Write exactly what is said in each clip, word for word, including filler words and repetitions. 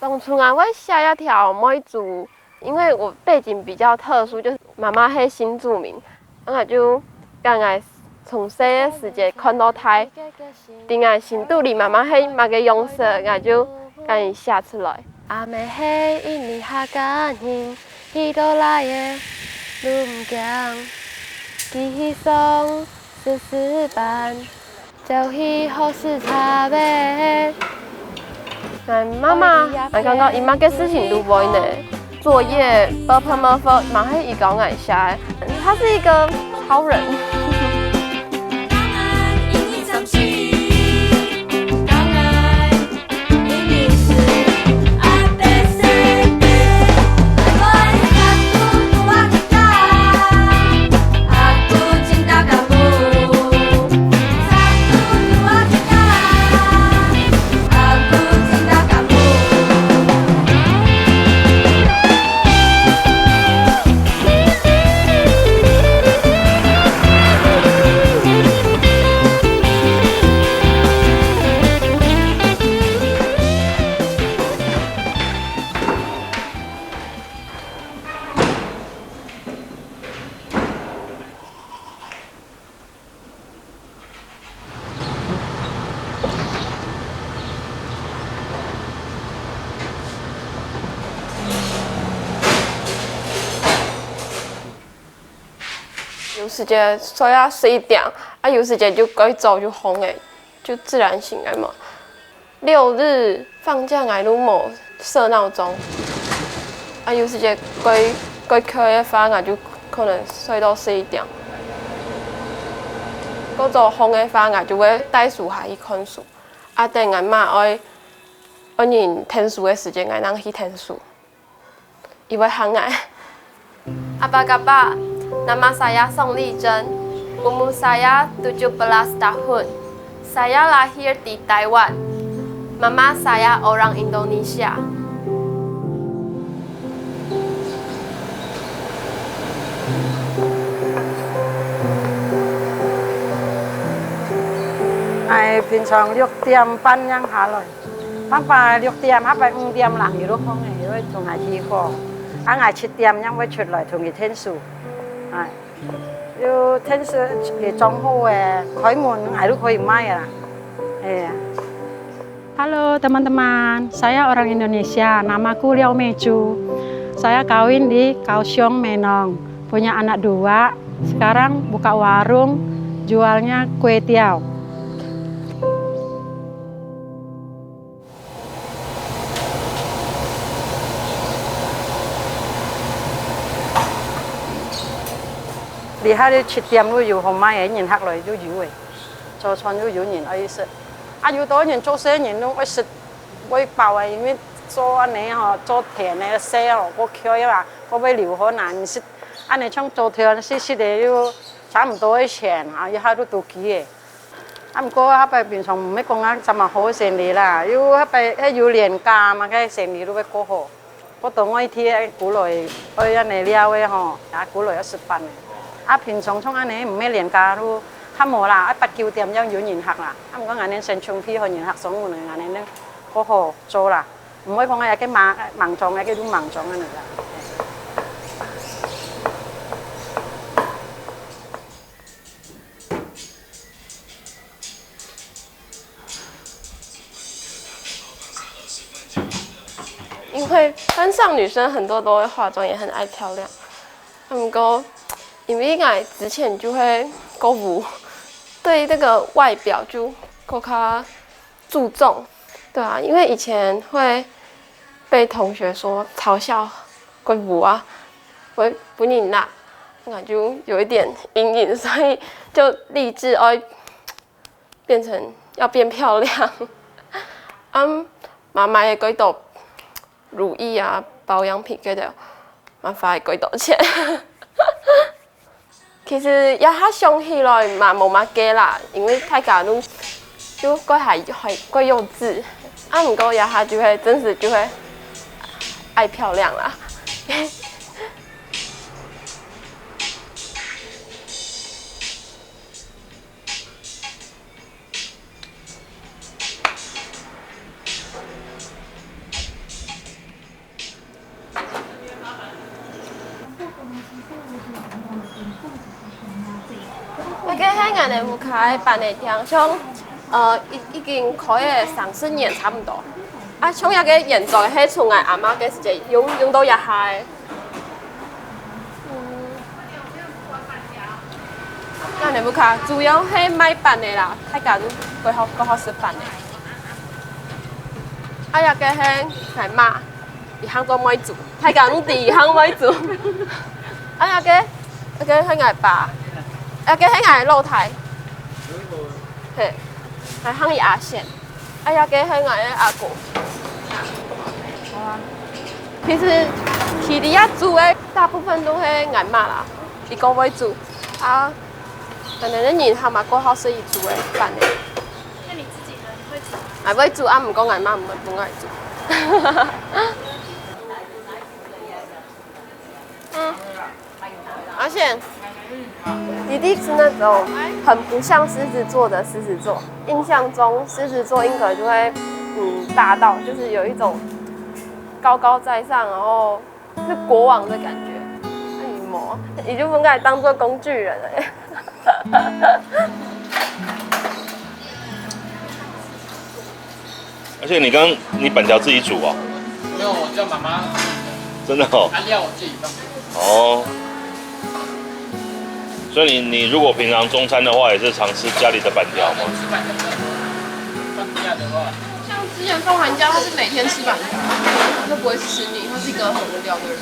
當初𠊎會寫這條妹豬，因為我背景比較特殊，就是媽媽係新住民，𠊎就將𠊎從細个時節看到大，在𠊎心肚裡媽媽係麼个樣式，𠊎就將佢寫出來。阿姆係印尼客家人，佢到哪个都毋驚，佢去上 試試班，就去學駛車仔。𠊎媽媽，𠊎感覺佢麼个事情都會呢。作業、paper、嘛係佢教𠊎寫个。他是一個超人。有時節睡啊十一點，啊有時節就蓋早就䟘了，就自然醒來嘛。六日放假𠊎都無設鬧鐘，啊有時節蓋蓋𤸁个話，𠊎就可能睡到十一點。蓋早䟘个話，𠊎就會帶書下去看書。啊等𠊎媽愛愛人𢯭手个時節，𠊎正去𢯭手。 佢會喊𠊎。Apa kabar? Nama saya Song Li Chen. Umur saya tujuh belas tahun. Saya lahir di Taiwan. Mama saya orang Indonesia. 𠊎平常六點半正下來。 下擺六點，下擺五點零，佢就䟘了，佢會同𠊎起火。啊𠊎七點正會出來同佢𢯭手。啊，有𢯭手佢裝好个，開門𠊎就可以買啦。係啊。Halo teman-teman, saya orang Indonesia, namaku Liau Mei Chu. Saya kawin di Kaohsiung, Menong. Punya anak dua, sekarang buka warung, jualnya kue tiaw. 這下七點就有好賣个，人客來就有个，早餐就有人愛食。啊有兜人做事人就愛食，會飽个，因為做恁仔吼，做田个事吼，過𤸁嘛，過會流汗啊，你食 恁仔像做田食食个又差毋多个錢，啊一下就肚飢个。啊毋過下擺平常毋係講啊，這麼好个生理啦，又下擺係有連假嘛，該生理就會過好。過到外地个，過來愛恁仔尞个吼，啊過來愛食飯个。啊平常像恁仔毋係連假就較無啦，愛八九點正有人客啦。啊毋過𠊎等先準備好人客上門个，𠊎等過好做啦。 毋會講啊，該个忙，忙中，該个就忙中恁仔啦。因為班上女生很多都會化妝，也很愛漂亮。啊毋過，因為𠊎之前就會過烏，對那個外表就過較 注重，對啊，因為以前會被同學說嘲笑，過烏啊，會分人罵，那就有一點陰影，所以就立志愛變成，要變漂亮。嗯，嘛買个幾多乳液啊、保養品个，嘛花个幾多錢。 其實這下想起來嘛無麼个啦，因為大家都，就過還，還過幼稚，啊毋過這下就會，真實就會愛漂亮啦。恁仔屋下个粄仔店，像，呃，已，已經開了三十年差毋多。啊，像這个現在係從𠊎阿嬤个時節用，用到這下个。嗯，恁仔屋下主要係賣粄仔啦，大家都蓋好，蓋好食粄仔。啊，這个係𠊎媽。 佢喊做妹子，大家毋知佢喊妹子。啊，該个，該个係𠊎爸，啊，該係𠊎老弟，嘿，𠊎喊佢阿賢。啊，該个係𠊎个阿公。其實，佢這下煮个大部分都係𠊎媽啦，佢較會煮。啊，可能人客嘛較好食佢煮个粄仔。那你自己呢？你會煮嗎？𠊎會煮啊，毋過𠊎媽毋會分𠊎煮。 嗯，而且弟弟是那種很不像獅子座的獅子座，印象中獅子座應該就會，嗯，大到就是有一種高高在上，然後是國王的感覺。那你無，你就分𠊎當做工具人了耶。 而且你剛，你粄條自己煮哦？沒有，我叫媽媽。真的哦？啊，料我自己放。哦。所以你，你如果平常中餐的話，也是常吃家裡的粄條嗎？吃粄條，放假的話。像之前放寒假，他是每天吃粄條，他都不會吃膩，他是一個很無聊的人。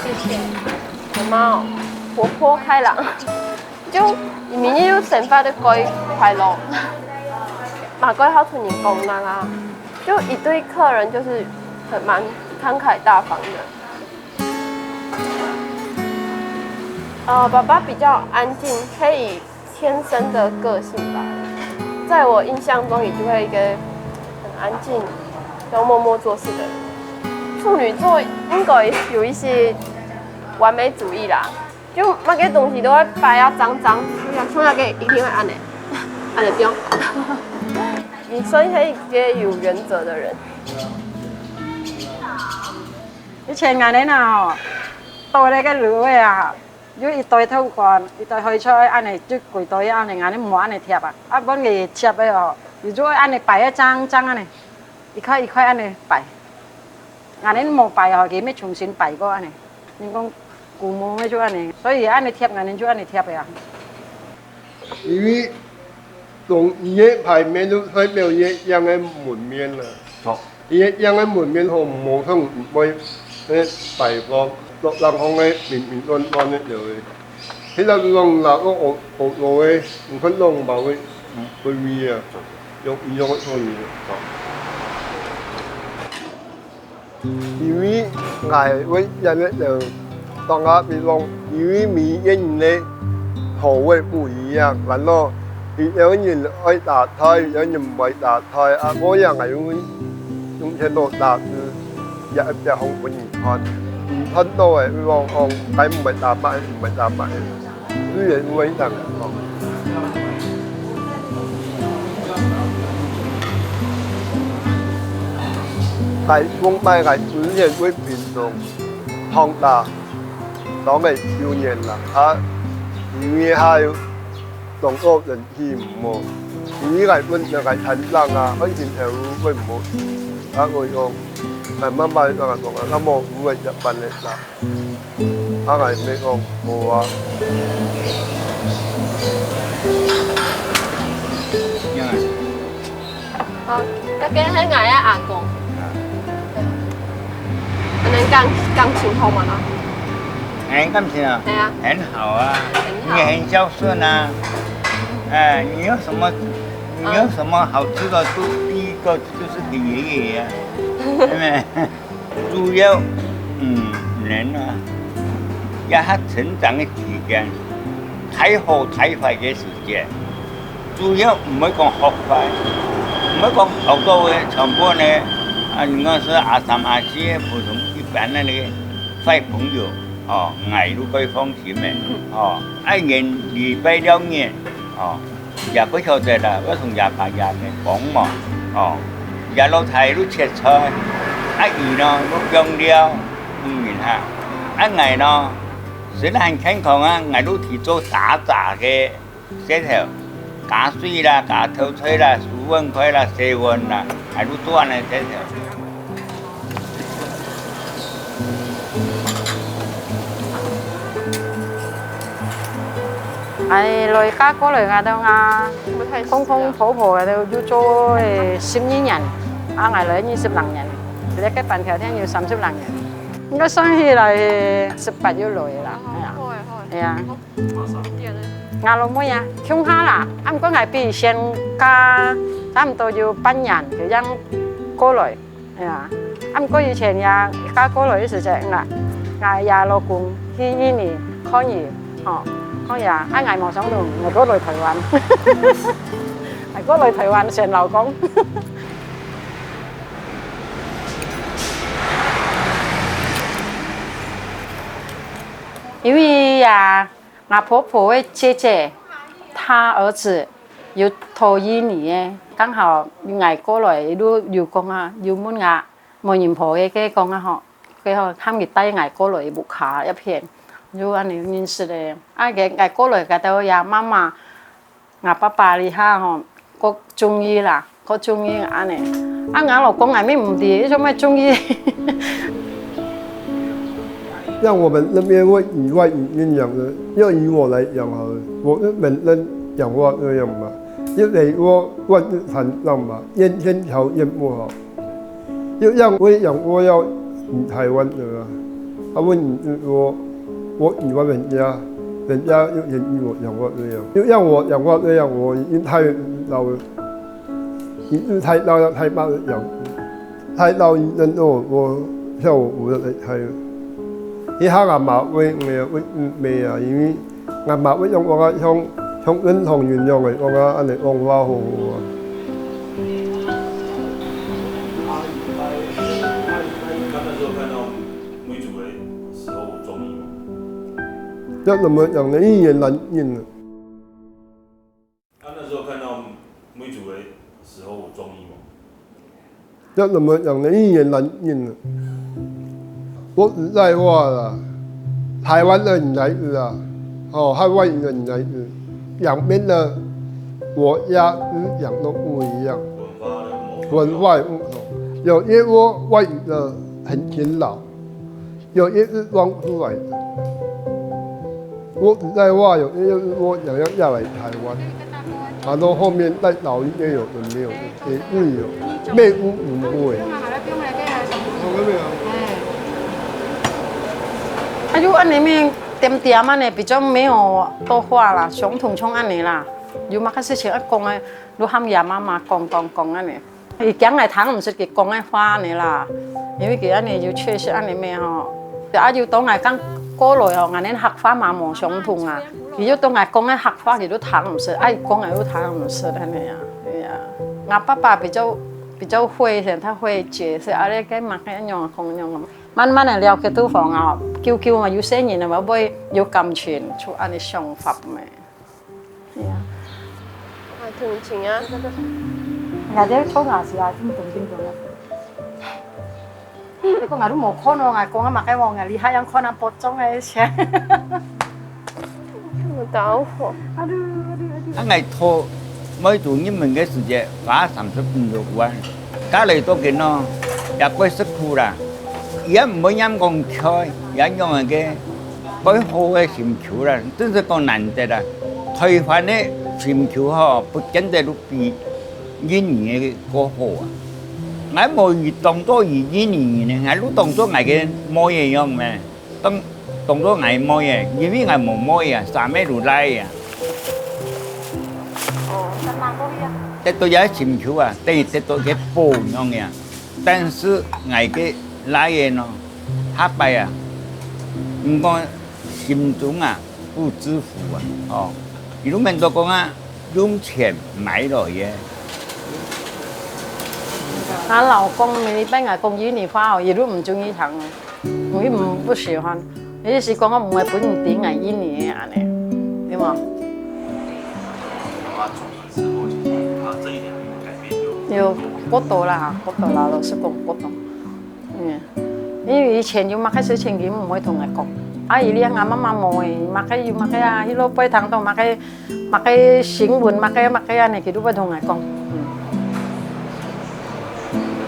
謝謝。有沒有？活潑開朗。 就每日就生活得蓋快樂，嘛蓋好同人講話啊。就佢對客人就是很蠻慷慨大方的。呃，爸爸比較安靜，係佢天生的個性吧。在我印象中，佢就會一個很安靜，然後默默做事的人。處女座應該有一些完美主義啦。 就麼个東西都會擺啊髒髒，像該个一定會恁仔，恁仔放。你算係一個有原則的人。以前𠊎等啊吼，到該个路尾啊，有一堆土瓜，一堆海菜恁仔，就歸堆恁仔，𠊎等無恁仔貼啊。啊，分佢貼个吼，佢就會恁仔擺个髒髒恁仔，一塊一塊恁仔擺。𠊎等無擺吼，佢乜重新擺過恁仔。 人講，姑母个就恁仔，所以恁仔貼，𠊎等就恁仔貼个啊。因為當佢个牌面就代表佢个樣个門面啦。好。佢个樣个門面吼，無通會，呃，擺放，落人講个平平亂亂个就會。迄隻人拿到學，學到个，毋看攏無个，毋會味啊，用一樣个道理啊。好。 因為𠊎會演个人，當下比方，因為每一個人个口味不一樣，然後有个人愛打忒，有个人毋愛打忒，啊，無樣𠊎用，用錢都打字，也一隻方分你看。你看到个，比方講，該毋愛打忒，毋愛打忒。 雖然會當講，大眾買个資源會平常，通達當个修煉啦，啊，因為還有中國人氣毋好，因為𠊎本身个產生啊，愛情投入會毋好，啊，我用，慢慢慢慢講啊，那麼毋會一般个啦。 啊，𠊎毋係講無啊。好，這個係𠊎个阿公。恁仔感，感情好無啦？哎，感情啊？對啊。很好啊，很好。你很孝順啊。哎，你有什麼，你有什麼好吃的，都第一個就是給爺爺啊，對不對？ 主要，嗯，人啊，這下成長个期間，大好大壞个時節，主要毋會講學壞，毋會講學到个全部呢，啊，你講係阿三阿四个普通一般个那個壞朋友，哦，𠊎都可以放心个，哦，愛人禮拜了人，哦， 也不曉得啦，愛同爺爸爺姆講嘛，哦，爺老弟都切菜，啊，佢呢，都用料，嗯，哈，啊，𠊎呢，雖然很健康啊，𠊎都提早打雜个事頭，加水啦、加豆菜啦、收碗筷啦、洗碗啦，𠊎都做恁樣事頭。哎，來嫁過來，𠊎兜啊，公公婆婆𠊎兜就做，哎，十二年，啊，𠊎來二十零年，這個半條天有三十零年，應該算起來十八有來啦，哎呀，哎呀。 𠊎老妹啊，共下啦，啊，毋過𠊎比先嫁差毋多有半年，就恁樣過來，哎呀，啊，毋過以前呀，嫁過來个時節，𠊎，𠊎爺老公去印尼看佢，吼，看佢啊，啊，𠊎無相中，𠊎過來台灣，𠊎過來台灣選老公。因為呀， 𠊎婆婆个姐姐，她兒子有討印尼个，剛好𠊎過來，佢就有講啊，有問𠊎媒人婆个，佢講啊吼，佢吼喊佢帶𠊎過來屋下一片，就恁樣認識个。啊，佢，𠊎過來，佢兜也媽媽，𠊎爸爸這下吼， 較中意啦，較中意恁樣。啊，𠊎老公𠊎乜毋知，佢做麼中意。像我們那邊會以外語言講的，要以我來講好了，我日本人講話這樣嘛，因為我萬日談浪嘛，怨天條件不好。又讓我講我要以台灣的啊，他問你我，我以外人家，人家又嫌棄我講話這樣，又讓我講話這樣，我已經太老了。 你是太老了，太慢了，养，太老人哦，我跳舞的太。你看俺妈会没有，会没啊，因为俺妈会用我啊，像，像人同人样的，我啊，安尼讲话好好啊。要怎么讲呢？一言难尽啊。 他那时候看到梅竹的时候，有中意吗？要怎么讲呢？一言难尽啊。我实在话啦，台湾的女孩子啊，哦，和外语的女孩子，两边的国家思想都不一样，文化的不同。有些我外语的很勤劳， 有一日望出来，我实在话，有一日我想要下来台湾，然后后面再找一些有的没有的，也是有，没有不会。啊，就安尼面点点安尼，比较没有多话啦，相同像安尼啦，有么个事情要讲个，就喊爷妈妈讲讲讲安尼。 佢驚𠊎聽毋識佢講个話呢啦，因為佢恁呢又確實恁呢咩吼。啊，又當𠊎剛過來哦，𠊎連客話嘛無相同啊，佢又當𠊎講个客話，佢都聽毋識，啊，佢講个又聽毋識恁呢啊，係啊。𠊎爸爸比較，比較會，佢會解釋，啊，你該麼个樣講樣，慢慢个了解對方啊，久久嘛，有些人啊，會有感情，就恁呢想法咩。 係啊。還同情啊。𠊎兜坐下時啊，真同情佢啊。你講𠊎都無看哦，𠊎講啊嘛，該往啊，你還要看啊，播種个先。我打火。啊，你，啊，你，啊，你。啊，𠊎討妹做入門个時節，花三十五六萬，嫁來到今哦，也過食苦啦，也毋會嫌講𤸁，也用个，過好个心臼啦，真係講難得啊。 台灣个心臼吼，不見得都比印尼个過好啊。𠊎無佢當做佢印尼人呢，𠊎都當做𠊎个妹仔樣咩，當，當做𠊎妹仔，因為𠊎無妹啊，三個都倈仔啊。得到這心臼啊，等於得到个寶樣呀。但是𠊎个倈仔呢，下擺啊，毋講心中啊， 不知福啊，哦，佢都免得講啊，用錢買來个。𠊎老公每禮拜𠊎講印尼話哦，佢都毋中意聽，佢毋，不喜歡。佢係講𠊎毋會分你知𠊎印尼个恁呢，對無？有，過多啦，過多啦，老實講，過多。 嗯，因為以前有麼个事情佢毋會同𠊎講，啊，佢連阿媽媽無誒，麼个有麼个啊，迄落背堂都麼个，麼个新聞，麼个麼个安尼，佢都會同𠊎講。嗯。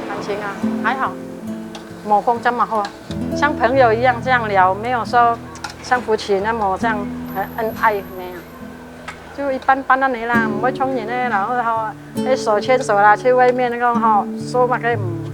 感情啊，還好，無講這麼好，像朋友一樣這樣聊，沒有說像夫妻那麼這樣很恩愛那樣，就一般般安尼啦，毋會衝人的，然後吼，誒，手牽手啦，去外面那個吼，說麼个，嗯。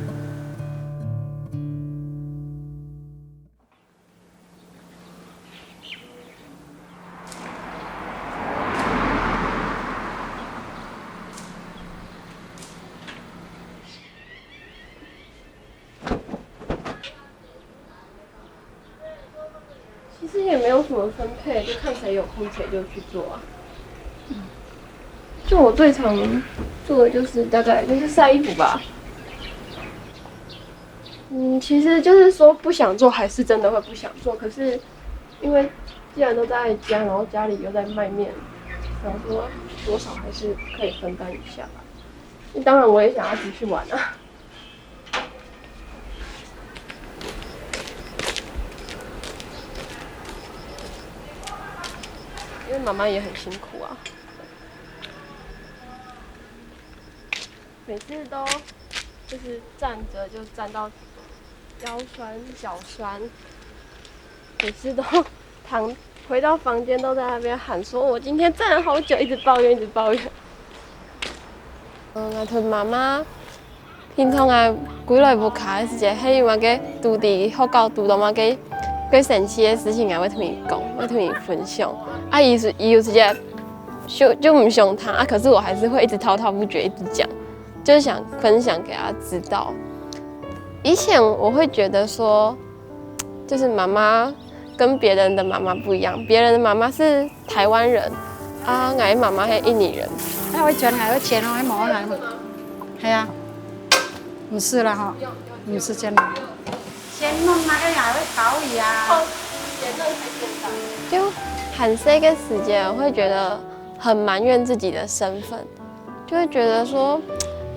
其实也没有什么分配，就看谁有空谁就去做啊。就我最常做的就是大概就是晒衣服吧。嗯，其实就是说不想做，还是真的会不想做。可是因为既然都在家，然后家里又在卖面，想说多少还是可以分担一下吧。当然我也想要出去玩啊。 因为妈妈也很辛苦啊，每次都就是站着就站到腰酸脚酸，每次都躺回到房间都在那边喊说：“我今天站了好久。”一直抱怨，一直抱怨。嗯，我同妈妈 平常啊，歸來屋下个時節，係有麼个堵在學校堵到麼个个生趣个事情啊，會同佢講，會同佢分享。啊，佢是佢有時節就就毋想聽啊，可是我還是會一直滔滔不絕，一直講，就是想分享給他知道。以前我會覺得說，就是媽媽跟別人的媽媽不一樣，別人的媽媽是台灣人，啊，𠊎媽媽係印尼人。哎，我以前還有錢哦，還無啊，係啊，毋係啦吼，毋係真个。先弄那個也會可以啊。就還細个時節，我會覺得很埋怨自己的身份，就會覺得說，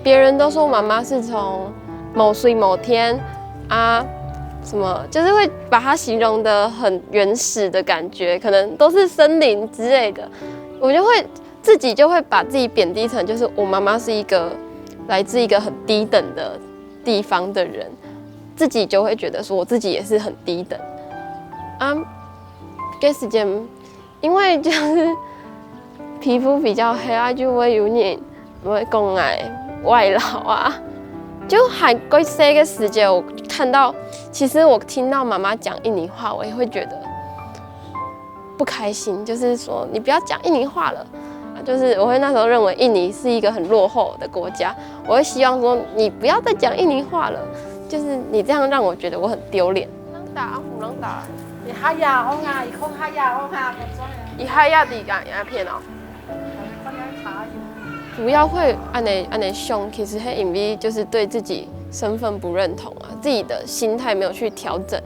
別人都說媽媽是從某水某天啊，什麼，就是會把它形容得很原始的感覺，可能都是森林之類的，我就會自己就會把自己貶低成，就是我媽媽是一個來自一個很低等的地方的人，自己就會覺得說我自己也是很低等啊。該時間，因為就是皮膚比較黑啊，就會有人會講𠊎外勞啊。就還過細个時節，我看到，其實我聽到媽媽講印尼話，我也會覺得不開心，就是說你不要講印尼話了。啊，就是我會那時候認為印尼是一個很落後的國家，我會希望說你不要再講印尼話了，就是你這樣讓我覺得我很丟臉。人打啊，有人打。你哈呀哦啊，你講哈呀哦啊，我知啊。你哈呀的講影片哦。主要會安尼安尼想，其實是因為就是對自己身份不認同啊，自己的心態沒有去調整。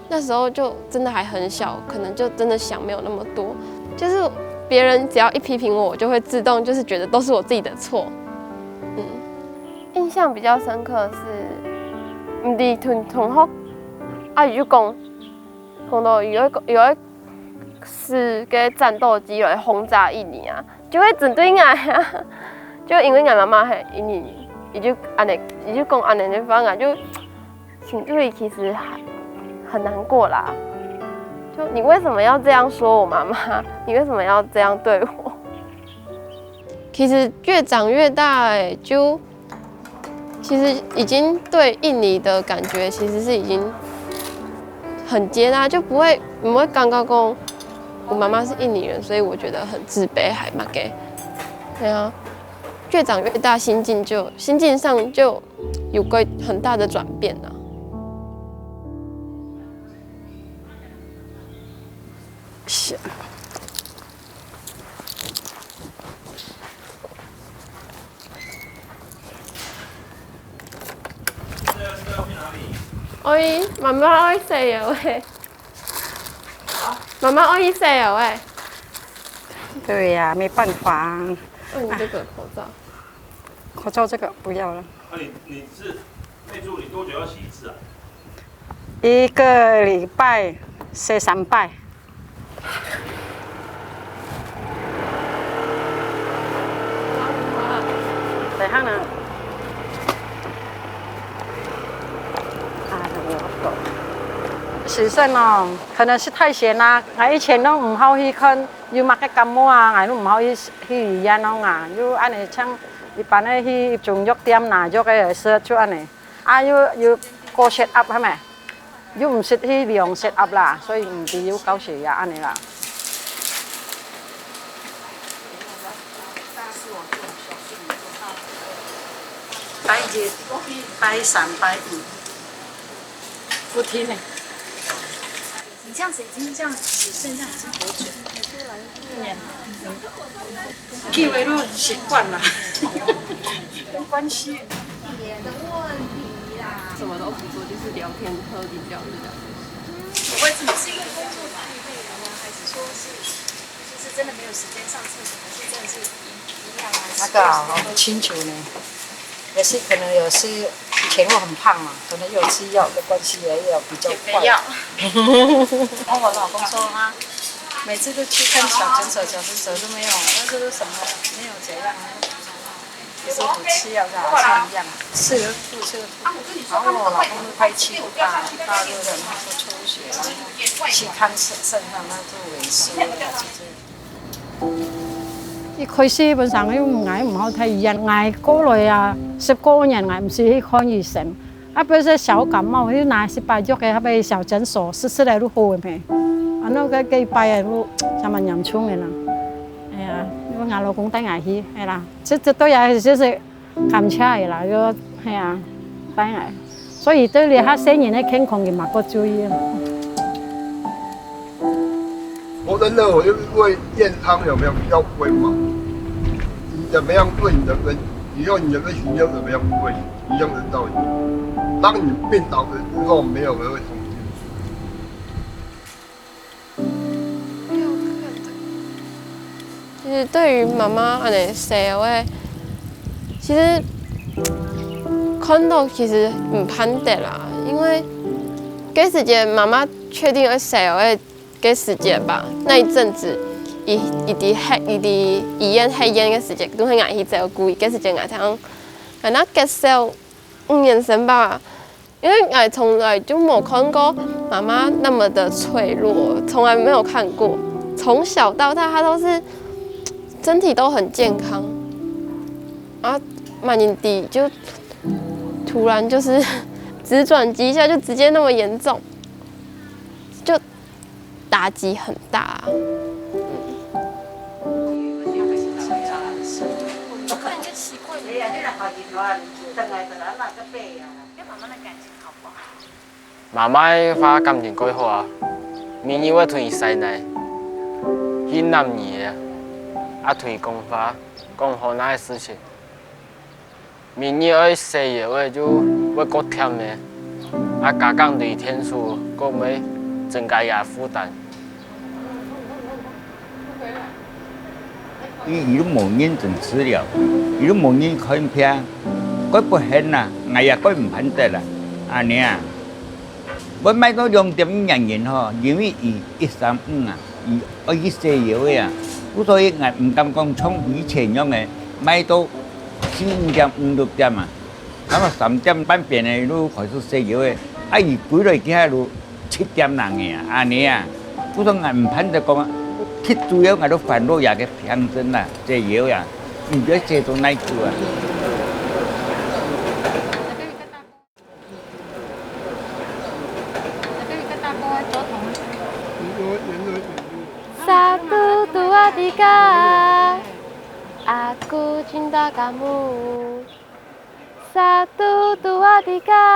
那時候就真的還很小，可能就真的想沒有那麼多，就是別人只要一批評我，我就會自動就是覺得都是我自己的錯。嗯，印象比較深刻的是，毋知同同學啊，佢就講，講到有一個有一次个戰鬥機來轟炸印尼啊，就會針對𠊎啊，就因為𠊎媽媽係印尼人，佢就安尼，佢就講安尼个話，𠊎就 情緒其實還很難過啦。就你為什麼要這樣說我媽媽？你為什麼要這樣對我？其實越長越大，哎，就其實已經對印尼的感覺其實是已經很接納，就不會不會感覺講我媽媽是印尼人，所以我覺得很自卑，還蠻 gay。對啊，越長越大，心境就心境上就 有个很大的轉變啊。是。喂，媽媽愛洗了喂。媽媽愛洗了喂。對呀，沒辦法。那你這個口罩。 口罩這個不要了。那你你是內助理多久要洗一次啊？一個禮拜洗三擺。等下呢？啊，有。洗身哦，可能是太咸啦。我以前都毋好去看有麼个感冒啊，我都毋好去去醫院哦啊。就恁呢，像一般个去中藥店拿藥个來食，就恁呢。 啊，又，又過set up係無？又毋識去量set up啦，所以毋知有高血壓恁呢啦。拜日、拜三、拜五，不停的。 你这样子已经这样洗肾，这样已经多久了？以为都习惯了，没关系。什么都不做，就是聊天、喝饮料，就这样。不会，怎么是因为工作太累了吗？还是说是，就是真的没有时间上厕所，还是真的是营养啊？那个啊，我不清楚呢。 也是可能有时以前我很胖嘛，可能有吃药的关系，也有比较快。减肥药。跟我老公说，他每次都去看小诊所，小诊所都没有，那是什么没有怎样，也是不吃药的，还是一样，吃了吐，吃了吐。然后我老公是开气管大，大热的，他说抽血，然后去看肾，肾脏，他说萎缩了，就这样。 一開始本身又𠊎毋好去醫院，𠊎過來啊，十過年𠊎毋識去看醫生，啊，不是小感冒，又拿十八藥个，啊，被小診所試試來就好个咩，啊，那个个一擺个就相當嚴重个啦。哎呀，因為𠊎老公帶𠊎去，哎啦，這，這對啊，就是 感謝个啦，就，係啊，當然。所以對這下細人个健康，佢嘛較注意啊。我真的，我就是为健康有没有比较贵嘛？你怎么样对你的人，以后你的人行就怎么样贵，一样的道理。当你病倒了之后，没有人会同情你。 其实對於媽媽恁呢生个，其實看到其實毋盼得啦，因為該時節媽媽確定愛生个該時節吧，那一陣子，佢，佢在歇，佢在醫院歇院个時節，都係𠊎去照顧佢，該時節𠊎正，𠊎那結束五年生吧， 因為𠊎從來就沒有看過媽媽那麼的脆弱，從來沒有看過。從小到大，她都是身體都很健康，啊，慢慢地就突然就是直轉幾下，就直接那麼嚴重，就打擊很大啊。嗯。媽媽个話感情蓋好啊，每日會同佢使奶，去揇佢啊，啊同佢講話，講好哪个事情。每日愛洗腰仔就會較悿个，啊加工對𢯭手，還會增加佢个負擔。 佢，佢都無認真治療，佢都無人看病，佢不肯啊，𠊎也佢毋盼得啊，恁呢啊。會賣到兩點五元銀吼，因為佢一三五啊，佢愛去洗腰仔啊，故所以𠊎毋敢講像以前樣个賣到四五點、五六點啊。 啊嘛三點半邊仔就開始洗腰仔，啊佢歸來幾下就七點零个啊，恁呢啊。故所𠊎毋盼得講啊，忒主要𠊎都煩惱這个病症啦，洗腰仔啊，毋知洗到哪久啊。 Satu dua tiga, aku cinta kamu. Satu dua tiga,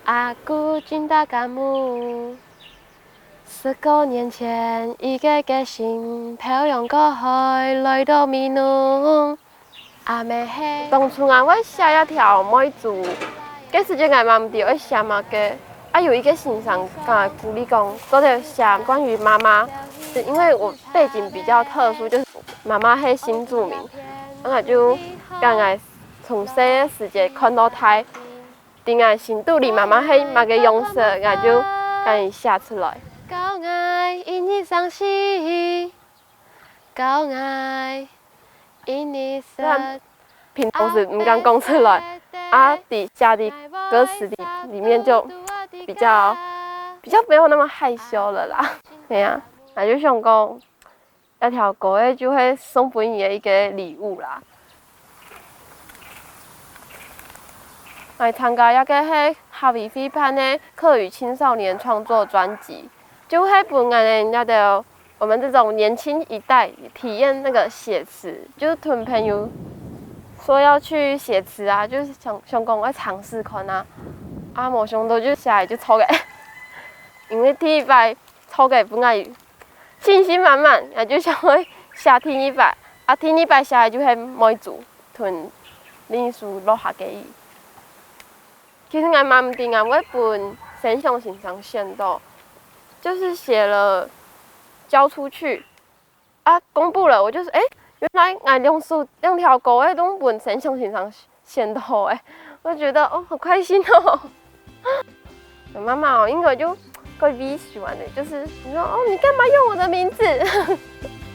aku cinta kamu. 十過年前，一個決心，漂洋過海，來到美濃。阿姆係。當初𠊎會寫這條妹子，該時節𠊎嘛毋知愛寫麼个，啊有一個先生同𠊎鼓勵講，做得寫關於媽媽，因為我背景比較特殊，就是媽媽係新住民，啊𠊎就將𠊎從細个時節看到大， 在𠊎心肚裡媽媽係麼个樣式，𠊎就敢寫出來。教𠊎一二三四，教𠊎一二三。雖然平常時毋敢講出來，啊，在寫在歌詞裡，裡面就比較，比較沒有那麼害羞了啦。對啊，那就想講， 這條歌仔就係送分你个一個禮物啦。來參加這個係客委會辦个客語青少年創作專輯，就係分𠊎等這兜，我們這種年輕一代體驗那個寫詞，就是同朋友說要去寫詞啊，就是想，想講愛嘗試看啊，啊，無想到就寫了就著个，因為第一擺著个分𠊎 信心滿滿，也就想愛寫第二擺。啊，第二擺寫个就係妹子同另一首落下个雨。其實𠊎嘛毋知𠊎會分先生先生選到，就是寫了交出去，啊，公布了，我就說，欸，原來𠊎兩首，兩條歌仔攏分先生先生選到欸，我覺得，哦，好開心哦。我媽媽哦，應該就會比較喜歡的，就是你說，哦，你幹嘛用我的名字？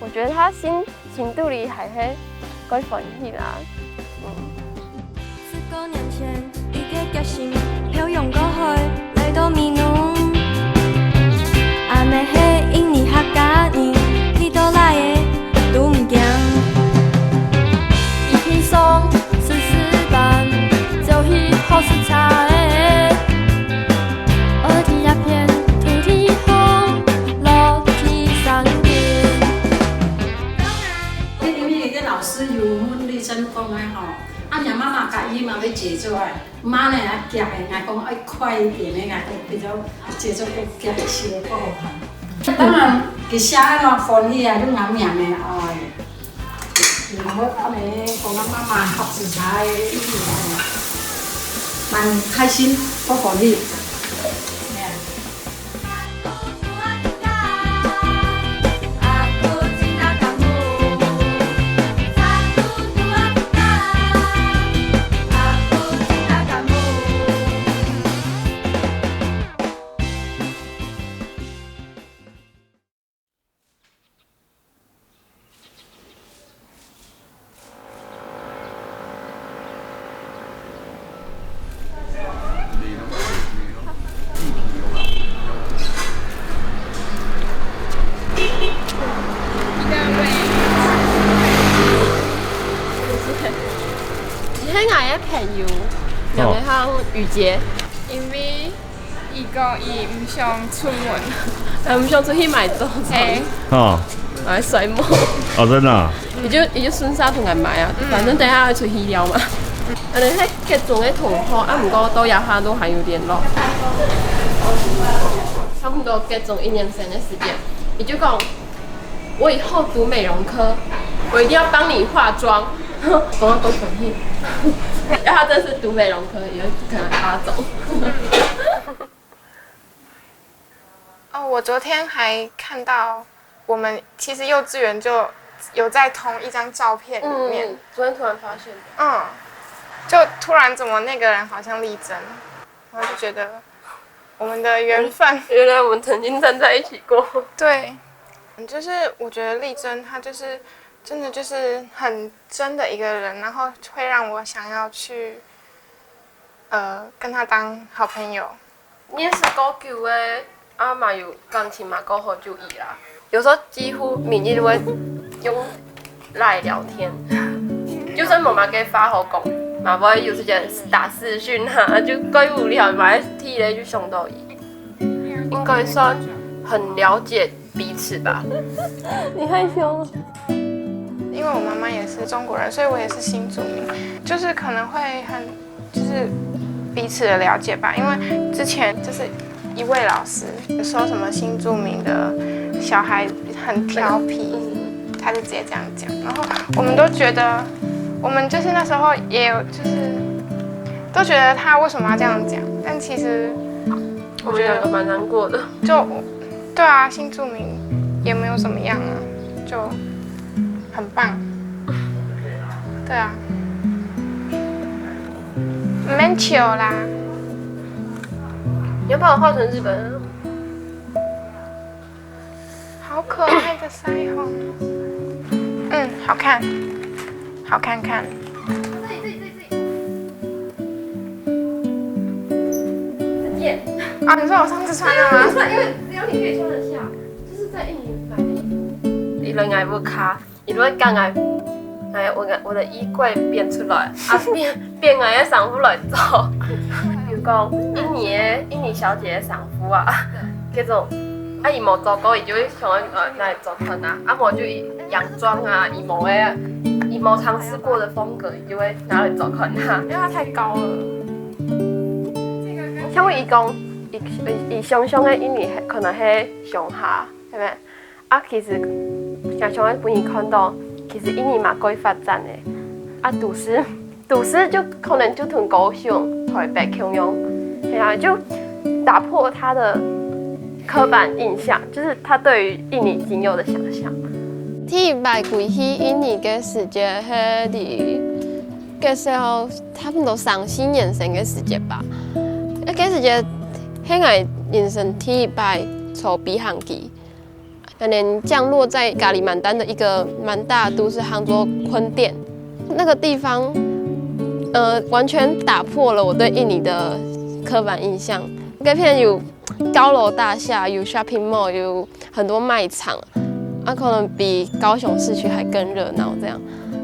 我覺得她心，心肚裡還係會歡喜啦。嗯。十多年前，一個決心，漂洋過海，來到美濃。阿姆係印尼客家人，去到哪位都毋驚。一品上，試試辦，就去學食茶仔。愛在這片土地上，落地生根。這裡面有一個老師有問麗珍講的吼，啊，你媽媽佮意嘛，要接出來。 媽呢，啊，遽个，𠊎講愛快一點个，𠊎講比較節奏較遽，寫个較好看。當然，佢寫个嘛歡喜啊，就啱啱个，哎，然後阿姆講啊，媽媽合自家个意思啊，蠻開心，較歡喜。哎呀。 佢係𠊎个朋友，名叫雨潔。因為 佢講佢毋想出門。呃，毋想出去買早餐。欸。哦。買睡目。哦，真的啊？佢就，佢就順續同𠊎買啊，嗯。反正等一下要出去尞嘛。可能係國中个同學，啊，毋過到這下都還有聯絡。差不多國中一年生个時間，佢就講，我以後讀美容科，我一定要幫你化妝。講到都生氣。然後他真的是讀美容科，也可能阿總。 哦，我昨天還看到，我們其實幼稚園就有在同一張照片裡面。嗯，昨天突然發現的。嗯，就突然怎麼那個人好像麗珍，然後就覺得我們的緣分。原來我們曾經站在一起過。對，就是我覺得麗珍她就是真的就是很真的一個人，然後會讓我想要去，呃，跟她當好朋友。 認識較久个，啊嘛有感情嘛較好就佢啦。有時候幾乎每日都會用LINE聊天，就算無麼个話好講，嘛會有時間打視訊啊，就蓋無聊，嘛會提咧就想到佢。應該算很了解彼此吧。你害羞。因為我媽媽也是中國人，所以我也是新住民，就是可能會很 就是彼此的了解吧。因為之前就是一位老師說什麼新住民的小孩很調皮，他就直接這樣講，然後我們都覺得，我們就是那時候也有，就是都覺得他為什麼要這樣講，但其實我覺得我們兩個蠻難過的。就，對啊，新住民也沒有怎麼樣啊，就很棒。對啊。 毋免笑啦。你要幫我畫成日本人啊？可爱的腮红。嗯，好看，好看看。耶！啊，你说我上次穿的吗？因为只有你可以穿得下，就是在印尼买的衣服。一人买不卡，一人刚才，哎，我的我的衣柜变出来，啊变变个衫褲来做。比如讲，印尼的印尼小姐的衫褲啊，这种，啊伊无做过，伊就会想要拿来做看啊，啊无就洋装啊，伊无的，伊无尝试过的风格，伊就会拿来做看啊。因为它太高了。像伊讲，伊伊伊想象的印尼可能是乡下，对不对？啊，其实想象的分伊看到，其实印尼嘛可以发展的。啊，都市都市就可能就同高雄、台北共样，对啊，就打破他的刻板印象，就是他对于印尼仅有的想象。第一擺歸去印尼个時節係在該時候差不多三四年生个時節吧。該時節係𠊎人生第一擺坐飛行機，可能降落在加里曼丹的一個蠻大的都市，喊做坤甸。那個地方，呃，完全打破了我對印尼的刻板印象。該片有高樓大廈，有 shopping mall，有很多卖场，啊，可能比高雄市区还更热闹，这样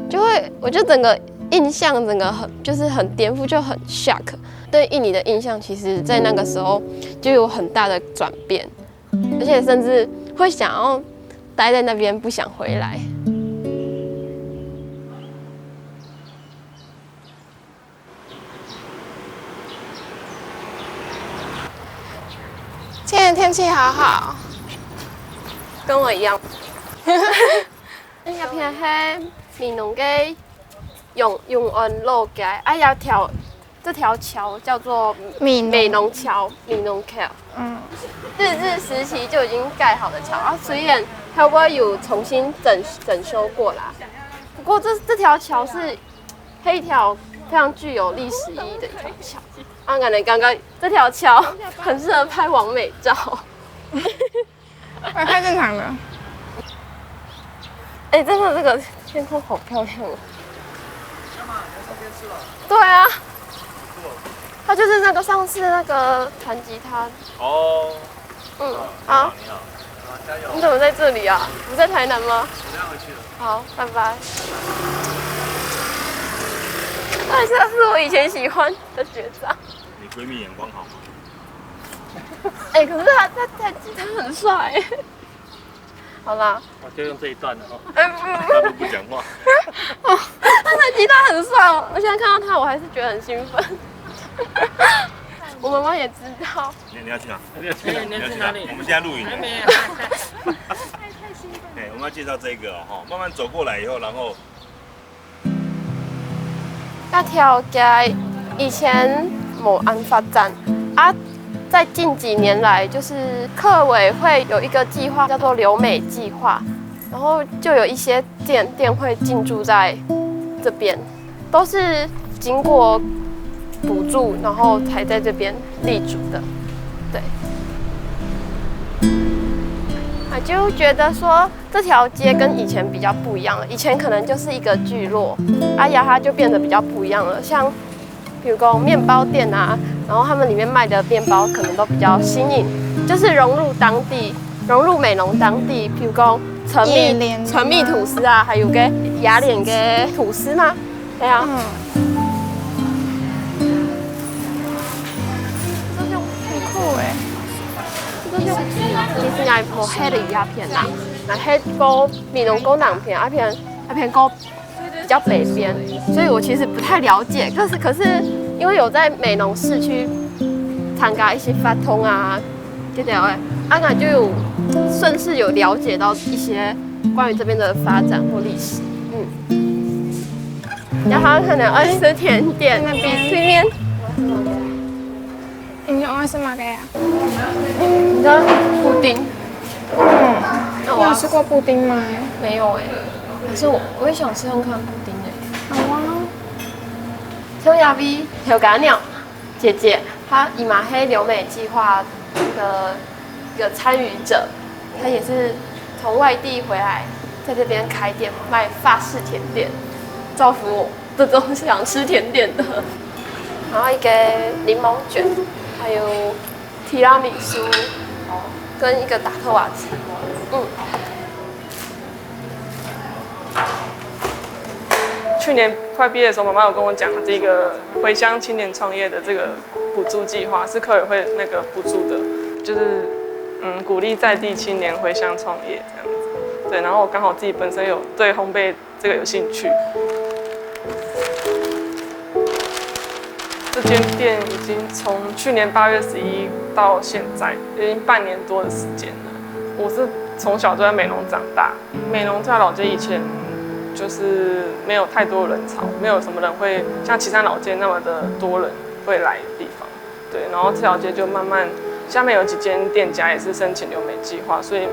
就会，我就整个印象整个很就是很颠覆，就很 shock。对印尼的印象，其实在那个时候就有很大的转变，而且甚至会想要待在那边，不想回来。今天天气好好，跟我一样。那个片黑美浓个永永安老街，哎呀，条这条桥叫做美美浓桥，美浓桥。嗯，日治时期就已经盖好的桥，啊，虽然它会有重新整整修过啦，不过这这条桥是黑条非常具有历史意义的一条桥。啊，可能刚刚这条桥很适合拍完美照。我拍正常的。哎，真的这个天空好漂亮哦。对啊，它就是那个上次那个弹吉他。哦。嗯，好。你好，加油。你怎么在这里啊？不在台南吗？我要回去了。好，拜拜。但是那是我以前喜欢的学长。你闺蜜眼光好吗？哎，可是他他他他很帅。好啦，我就用这一段了哦。哎不不他都不讲话。哦，他弹吉他很帅哦，我现在看到他，我还是觉得很兴奋。我妈妈也知道。你你要去哪？你要去哪里？我们现在录影。还没。哎，我们要介绍这个哈，慢慢走过来以后，然后那条街以前无安发展啊，在近几年来，就是客委会有一个计划叫做留美计划，然后就有一些店店会进驻在这边，都是经过补助，然后才在这边立足的。对，啊，就觉得说这条街跟以前比较不一样了。以前可能就是一个聚落，啊，雅哈就变得比较不一样了。像比如讲面包店啊，然后他们里面卖的面包可能都比较新颖，就是融入当地，融入美浓当地。比如讲陈野莲蜜陈蜜吐司啊，还有个雅莲个吐司嘛，对啊。嗯，很酷哎。其实也无黑的一片啦，那黑个美浓个南片，啊片啊片个比较北边，所以我其实不太了解。可是可是因为有在美浓市区参加一些活动啊，对不对？啊，那就有顺势有了解到一些关于这边的发展或历史。嗯，然后可能爱吃甜点，那边比对面。你有爱吃哪个呀？你知道布丁？嗯，那你有吃过布丁吗？没有哎、可是我我也想吃看看布丁哎、好啊。像雅比有个鸟姐姐，她姨妈黑留美计划的一个参与者，她也是从外地回来，在这边开店卖法式甜点，造福我这种想吃甜点的。然后一个檸檬卷，还有提拉米苏，跟一个达克瓦吉。嗯，去年快毕业的时候，妈妈有跟我讲这个回乡青年创业的这个补助计划，是客委会那个补助的，就是嗯鼓励在地青年回乡创业这样子。对，然后我刚好自己本身有对烘焙这个有兴趣。这间店已经从去年八月十一到现在，已经半年多的时间了。我是从小就在美浓长大，美浓在老街以前就是没有太多人潮，没有什么人会像旗山老街那么的多人会来的地方。对，然后赤佬街就慢慢下面有几间店家也是申请留美计划，所以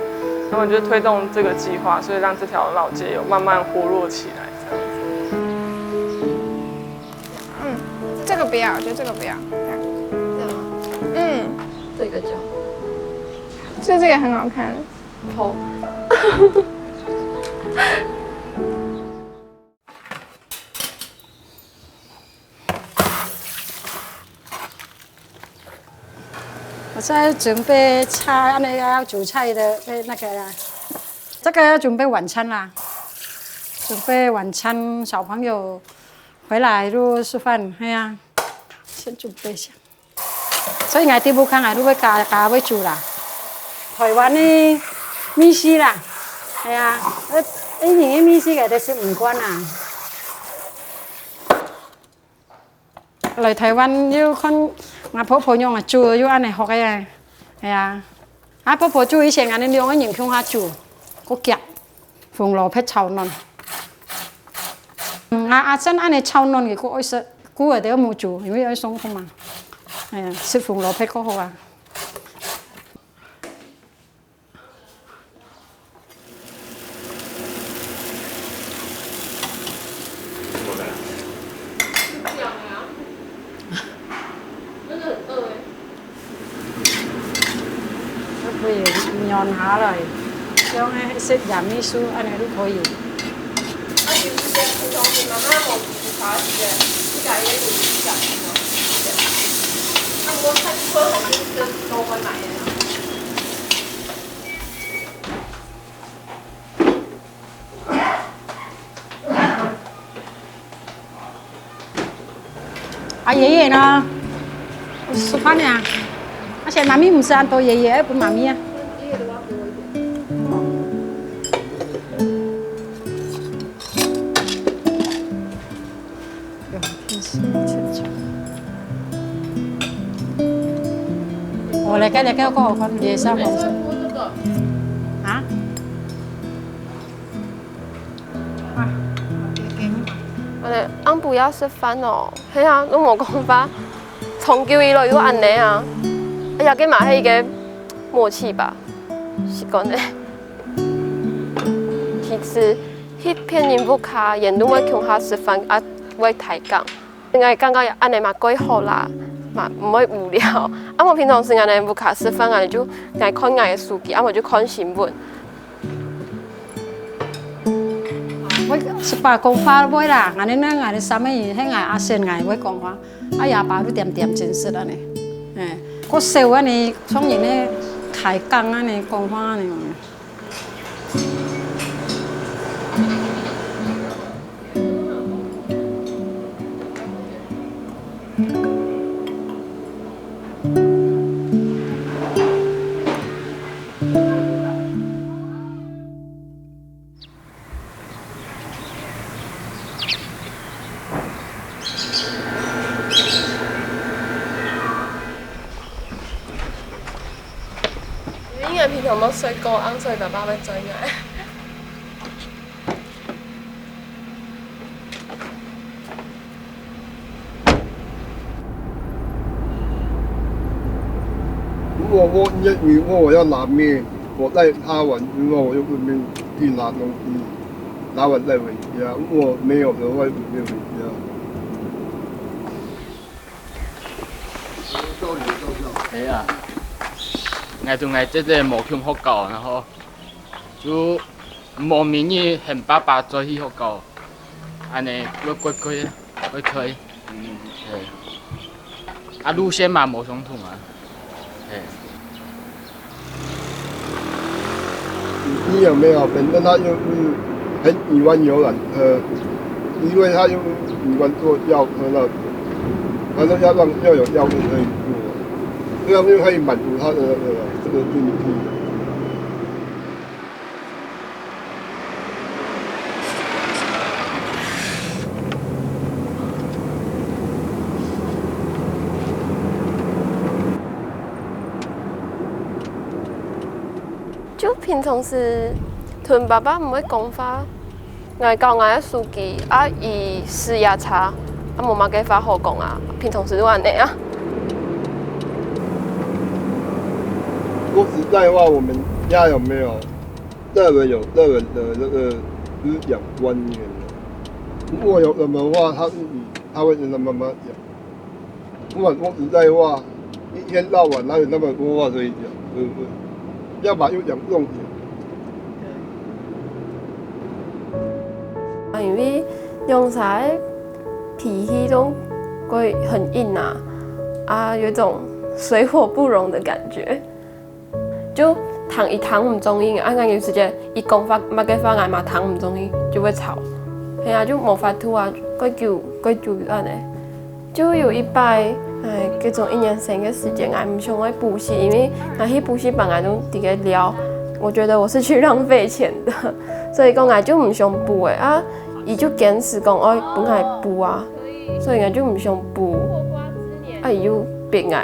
他们就推动这个计划，所以让这条老街有慢慢活络起来这样子。嗯，这个不要，我觉得这个不要。这样，嗯，这个就，就这个很好看。好。我在准备菜，那个要煮菜的那个啦。这个要准备晚餐啦，准备晚餐，小朋友回来就吃饭，哎呀，先准备一下。所以，我知道不看，我会加加会煮啦。台湾的米食啦，哎呀，呃，以前的米食个都是唔惯啦。 来台湾又看阿婆婆用个煮，又安尼学个，哎呀，阿婆婆煮以前安尼两个人共下煮，个夹红萝卜炒卵。嗯，阿阿珍安尼炒卵个，个爱食，个个都要冇煮，因为要送货嘛。哎呀，食红萝卜个好啊。 可以軟下來，像个食甜味素安尼都可以。啊，有時間平常時媽媽無煮茶時間，你家己會煮一下。啊，毋過看你會很認真，都會買的啦。 啊，爺爺呢？食飯呀。而且媽咪毋食恁多，爺爺愛分媽咪啊。我来看，来看，我看，我看，也是要放松。啊？ 安呢，暗晡夜食飯哦，係啊，都無講話，長久以來又安呢啊，哎呀，這嘛係一個默契吧，習慣了。其實，去別人屋下，𠊎都會共下食飯啊，會抬槓。 𠊎感覺安呢嘛蓋好啦，嘛毋會無聊。啊，𠊎平常時𠊎等屋下食飯，𠊎就𠊎看𠊎个手機，啊，𠊎就看新聞。會食飽講話會啦，𠊎等呢，𠊎等三個人，係𠊎阿嬸𠊎會講話，啊，阿爸就恬恬真實安呢，哎，較少安呢，像人呢開講安呢講話安呢。 因為平常無睡過，所以爸爸會追𠊎。 如果我因為我要拉麵，我在他碗，如果我就順便去拿東西，拿完再回家。如果沒有的話，就沒有回家。係啊，𠊎同𠊎姐姐無共學校，然後就無明日喊爸爸載去學校，恁呢會怪怪怪怪。嗯，對。啊，路線嘛無相同啊。嘿。你有沒有？反正他又是很喜歡遊覽車，因為他又喜歡坐吊车那種，反正要讓要有吊车可以坐，这样就可以满足他的那个这个兴趣。就平常時同爸爸毋會講話， 𠊎搞𠊎个手機，啊，佢駛夜車，啊，無麼个話好講啊，平常時就恁呢啊。说实在话，我们家有没有个人有个人的那个思想观念呢？如果有什么话，他是以他会跟他妈妈讲。 不管说实在话，一天到晚哪有那么多话可以讲，对不对？要么就讲重点。啊，因为两儕脾气都会很硬啊，啊，有一种水火不容的感觉。 就聽佢聽毋中意，啊，𠊎有時節佢講話麼个話，𠊎嘛聽毋中意，就會吵。係啊，就無法度啊，過久過久就恁呢。就有一擺，哎，該種一年生个時節，𠊎毋想愛補習，因為𠊎去補習班，𠊎就直接尞，我覺得我是去浪費錢的，所以講𠊎就毋想補誒啊。佢就堅持講愛分𠊎補啊，所以𠊎就毋想補，啊，佢又逼𠊎。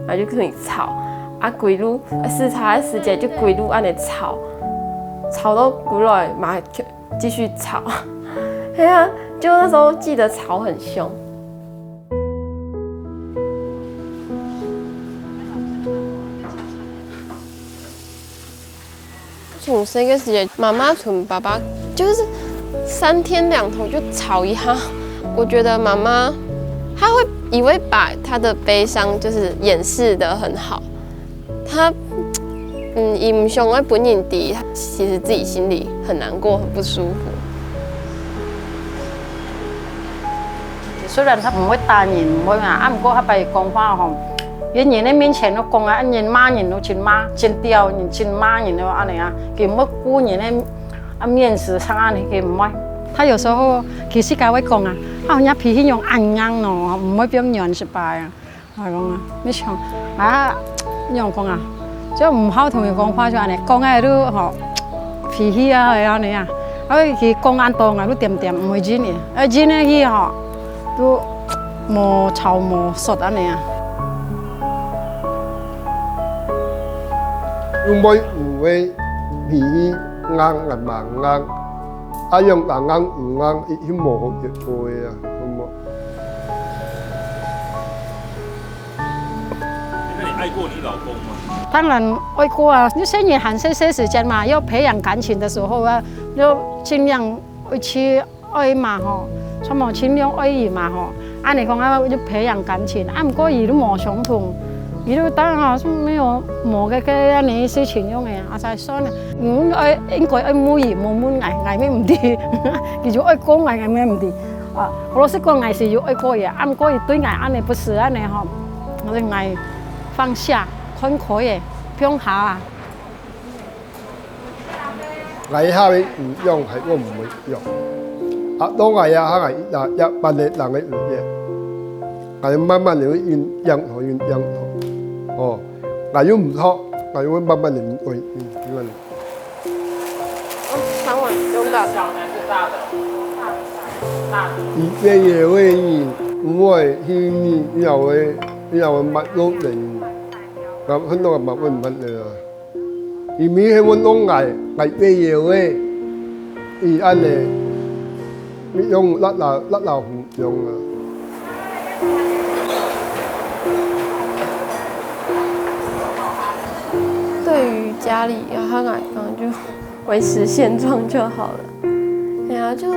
啊，就同佢吵，啊，歸路，駛車个時節就歸路恁呢吵，吵到歸來嘛繼續吵。係啊，就那時候記得吵很凶。從細个時節，媽媽同爸爸就是三天兩頭就吵一下。我覺得媽媽她會，也會把她的悲傷就是掩飾得很好。她，嗯，也不想要分人知，她其實自己心裡很難過，很不舒服。 雖然佢毋會打人，毋會啊，啊毋過佢擺講話吼，佢人个面前都講啊，人罵人都真罵，真刁人，真罵人都恁呢啊，佢毋會顧人个啊面子上恁呢，佢毋會。佢有時候佢自家會講啊，啊，人家脾氣用恁硬咯，毋會變軟一擺啊。 𠊎講啊，你想啊，仰講啊，就毋好同佢講話就恁呢，講个都吼，脾氣啊，恁呢啊，啊佢講恁多，𠊎都恬恬毋會應佢，啊應个佢吼，都無吵無說恁呢啊。因為有个脾氣硬，𠊎嘛硬，啊用硬硬有硬，已經無好結果个啊，好無？ 那你爱过你老公吗？当然爱过啊，你生意还是这时间嘛，要培养感情的时候啊，要尽量去爱嘛吼，什么尽量爱伊嘛吼。按理讲啊，就培养感情，啊，毋过伊都无相同，伊都当然是没有某个个样的事情用的啊，才算了。嗯，爱应该爱问伊，无问𠊎，𠊎也毋知，伊就爱讲𠊎，𠊎也毋知。 啊，老实讲，𠊎是有爱过伊，啊，毋过伊对𠊎安尼不是安尼吼，我说𠊎放下，看开个，放下啊。𠊎下个有用还我毋会用，啊，到𠊎啊，下个一一般个人个有用，𠊎慢慢个去运用，去运用，哦，𠊎又毋错，𠊎又会慢慢个会运，因为。 哦，汤碗用大的。你这也会你，我会去你，你也会，你也会蛮多人，那很多蛮问蛮的啊。你明天问东来，来这也会，你安尼，你用那那那老虎用啊。 对于家里啊，他来讲就维持现状就好了。对啊，就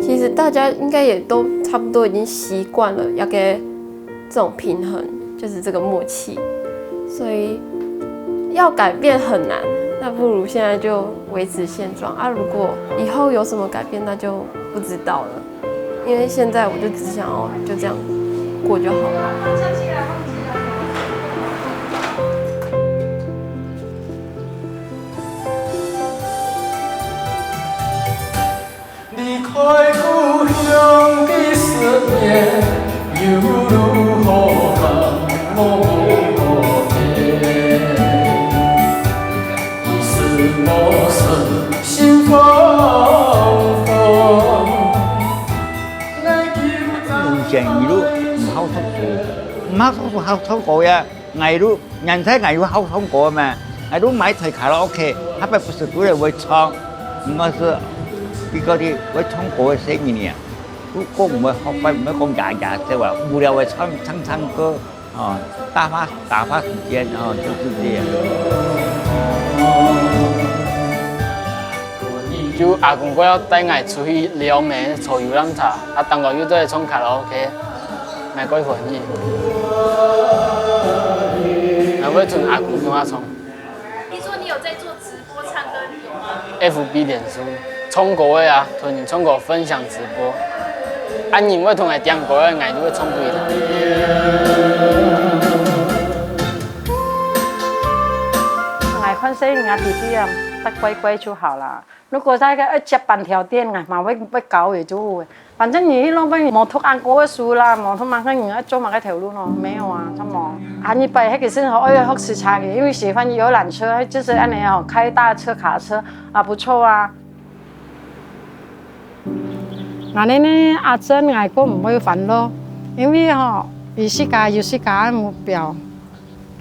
其实大家应该也都差不多已经习惯了，要给这种平衡，就是这个默契，所以要改变很难。那不如现在就维持现状啊。如果以后有什么改变，那就不知道了。因为现在我就只想要就这样过就好了。 离开故乡的思念，有如何能我不变？一生我是心慌慌。路线一路毋好讀書，毋好讀書好唱歌呀。 𠊎都，現在𠊎有好唱歌嘛，𠊎都買台卡拉OK，下擺毋係過來會唱，毋係，比較个會唱歌个細人啊，都講毋會學會，毋會講呀呀笑啊，無聊會唱唱唱歌，哦，打發打發時間，哦，就是這樣。就阿公過後帶𠊎出去尞咩，坐遊覽車，啊，當然又在唱卡拉OK。 𠊎蓋歡喜。𠊎會同阿公共下唱。聽說你有在做直播唱歌，有嗎？F B臉書，唱歌个啊，同人唱歌分享直播。啊，人會同𠊎點歌个，𠊎就會唱分佢聽。𠊎看細人啊，弟弟啊，他乖乖就好啦。 如果在該愛接半條電啊，嘛會，會搞也就會。反正你去那邊無讀安哥个書啦，無讀麼个，你愛做麼个頭路咯？沒有啊，怎麼？啊，你擺那個時候愛學駛車个，因為喜歡遊覽車，就是恁樣哦，開大車、卡車啊，不錯啊。恁樣呢，阿珍，𠊎講毋會煩惱，因為吼，佢自家有自家个目標。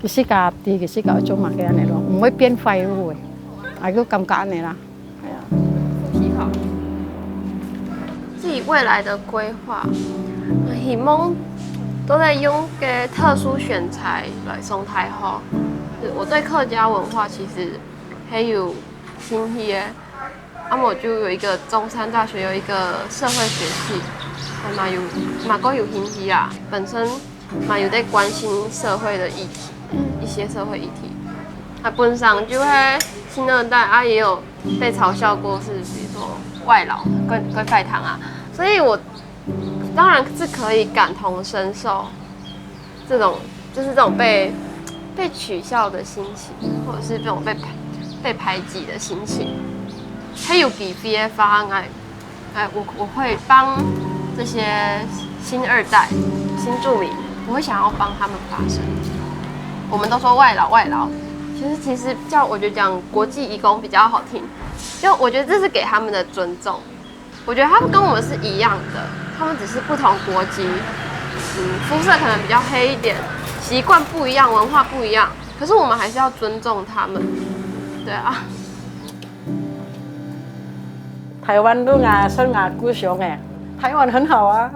佢自家知佢自家愛做麼个恁樣咯，毋會變壞路个，𠊎就感覺恁樣啦。係啊。自己未來的規劃，呃，希望都在用个特殊選才來上大學。我對客家文化其實很有興趣耶。 啊，我就有一個中山大學有一個社會學系，還蠻有，蠻夠有興趣啊。本身蠻有在關心社會的議題，一些社會議題。啊，本身就係新二代啊，也有被嘲笑過是，比如說外勞，跟，跟拜堂啊，所以我當然是可以感同身受。 這種，就是這種被，被取笑的心情，或者是這種被排，被排擠的心情。還有機會个話，𠊎，哎，我，我會幫這些新二代、新住民，我會想要幫他們發聲。我們都說外勞，外勞，其實，其實叫，我覺得講國際移工比較好聽，就我覺得這是給他們的尊重。 我覺得他們跟我們是一樣的，他們只是不同國籍，嗯，膚色可能比較黑一點，習慣不一樣，文化不一樣，可是我們還是要尊重他們。對啊。台灣路啊，算啊故鄉哎，台灣很好啊，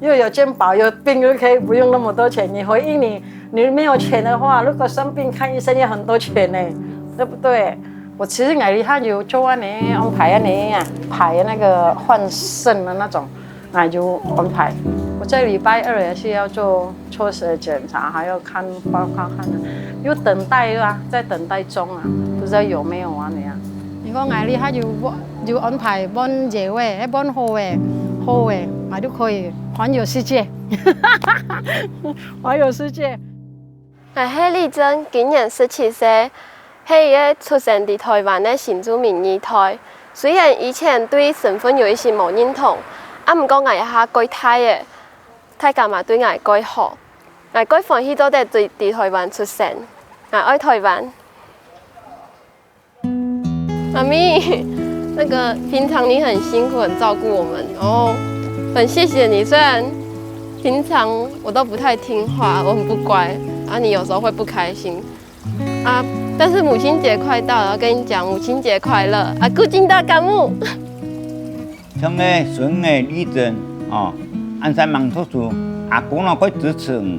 又有健保，有病又可以不用那麼多錢。你回憶你，你沒有錢的話，如果生病看醫生要很多錢呢，對不對？ 我其實𠊎這下有做恁樣安排恁樣啊，排那個換腎的那種，𠊎有安排。我在禮拜二也是要做抽血檢查，還要看報告看啊，有等待啊，在等待中啊，不知道有沒有啊那樣。你講𠊎這下有，有安排換藥仔，換好仔，好仔，𠊎就可以環遊世界，環遊世界。 𠊎係麗珍，今年十七歲，係一個出生在台灣个新住民二代。雖然以前對身份有一些無認同，啊，毋過𠊎這下蓋大了，大家嘛對𠊎蓋好。𠊎蓋歡喜做得在，在台灣出生，𠊎愛台灣。 媽咪，那個平常你很辛苦，很照顧我們，然後很謝謝你。雖然平常我都不太聽話，我很不乖，啊，你有時候會不開心，啊，但是母親節快到了，要跟你講母親節快樂，啊，顧盡大家母。 像个孫仔、麗珍，哦，恁樣吂讀書，阿公咯蓋支持你。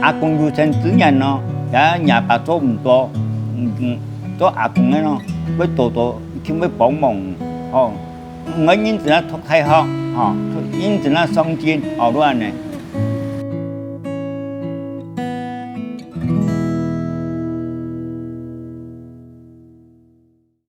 阿公有生之年咯，也若爸做毋到，嗯，嗯，做阿公个咯，會多多一定會幫忙你，吼。毋會認真啊讀大學，吼，認真啊上進，吼，就恁樣。